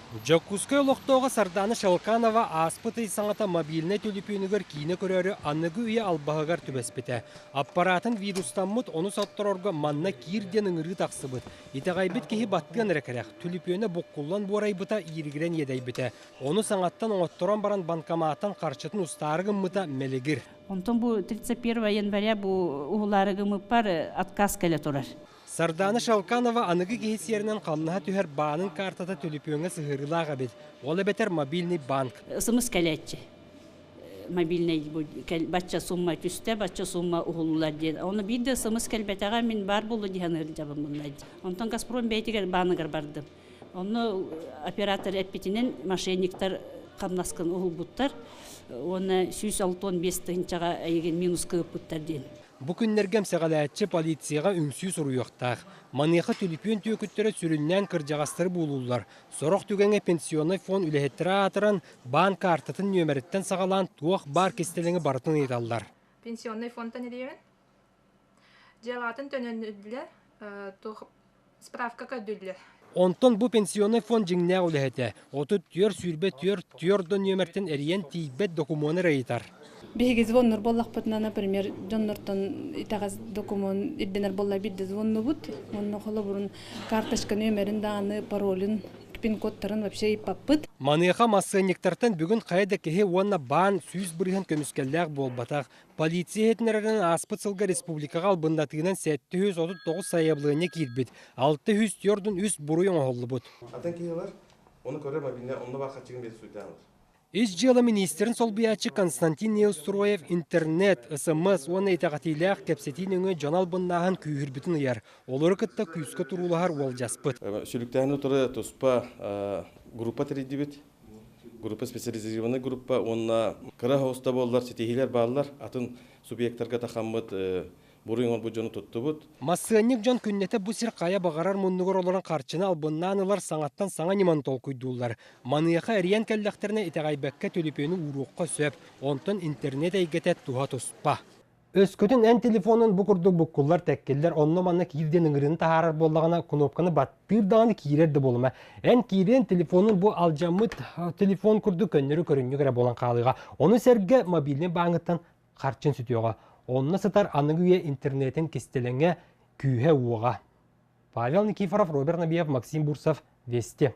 Дьокуускай олохтооҕо Сардаана Шалканова ааспыт ый саҥата мобильнай төлөпүөнүгэр киинэ көрөөрү аныгы үйэ албаһыгар түбэспитэ. Аппараатын вирустаммыт, ону сотторорго манна киир диэн ыҥырыы тахсыбыт. Итэҕэйбит киһи баттыан эрэ кэрэх, түлүпүөнэ буккуллан буорайбыта, ииригирэн иэдэйбитэ. Ону саҥаттан оҥотторон баран банкоматтан харчытын устаары гыммыта мэлигир. Онтон бу 31 января бу уһулаары гыммыппар отказ кэлэ турар. Сардаана Шалканова аныгы киһи сиэринэн хамнаһа түһэр баанын картата түлүпүөҥҥэ сыһыарыылаах эбит. Ол эбэтэр мобильный банк. Ысымыс кэлээччи. Мобильный бачча сумма түстэ, бачча сумма уһуллар диэн. Оны биир да ысымыс кэлбэтэҕэ мин бар буолла диһан ыалдьабын мунна. Онтон Газпром бэйэтигэр бааныгар бардым. Онно оператор эппитинэн мошенниктар хамнаскын уһулбуттар уонна 165 тыһыынчаҕа эйигин минуска ыыппыттар диэн. Бу күннэргэ эмсэҕэлээччи полицияҕа үҥсүү суруйуохтаах. Маныаха түлүпүөн түөкүттэрэ сүрүннээн кырдьаҕастары буулууллар. Сорох түгэҥҥэ пенсионнай фонд үлэһиттэрэ аатыран, баан каартатын нүөмэриттэн саҕалаан туох баар кистэлэҥи барытын ыйыталлар. Пенсионнай фондтан ириэбин. Дьыалатын төнөнүллэр, туох справка көрдүүллэр. Онтон бу пенсионнай фонд дьиҥнээх үлэһитэ 34 24 4 нүөмэртэн эрийэн тиийбэт докумуону эрэ ыйытар. Биһиги звоннур буоллахпытына, например, дьоннортон итэҕэс докумуон ирдэнэр буолла биирдэ звоннубут. Онно холобурун карточка нүөмэрин даҕаны, паролун, пин-кодтарын вообще ыйыппаппыт. Маныаха массыанньыктартан бүгүн хайа да киһи уонна баан 100% көмүскэллээх буолбатах. Полиция иһитиннэрэринэн ааспыт сылга республикаҕа албыннатыынан 739 сайабылыанньа киирбит, 643 буруй оҥоһуллубут. Атын киһи ылар, ону көрөр мобильнай онно баар харчыгын биэрэ суйдаан ылар. Ис дьыала миниистирин солбуйааччы Константин Неустроев интернет, СМС уонна итэҕэтиилээх кэпсэтии нөҥүө дьон албыннааһын күүһүрбүтүн ыйар. Олору кытта күүскэ туруулаһар уолдьаспыт. Сүлүктээһин утары туспа группа тэрийдибит. Группа специализированный группа уонна кыра хоста буоллар ситиһиилэр бааллар. Атын субъектарга тахаммыт буруй оҥорбут дьону туттубут. Массыанньык дьон күннэтэ бу сир хайа баҕарар муннугар олорон харчыны албыннаан ылар саҥаттан саҥа ньыманы толкуйдууллар. Маныаха эрийэн кэллэхтэринэ итэҕэйбэккэ түлүпүөнү ууруохха сөп, онтон интернет эйгэтэ туһа туспа. Өскөтүн эн телефонун бу курдук буккуллар, тэккиллэр, онно-манна киир диэн ыҥырыыны таһаарар буоллаҕына, кнопканы баттыыр даҕаны киирэр да буолума. Эн киириэн телефонун бу алдьаммыт телефон курдук көннөрү көрүнньүк эрэ буолан хаалыаҕа. Ону сэргэ мобильнай бааҥҥыттан харчын сүтүөҕэ. Онно сытар аныгы үйэ интернетин кистэлэҥэ, күүһэ-уоҕа. Павел Никифоров, Роберт Набиев, Максим Бурцев, Вести.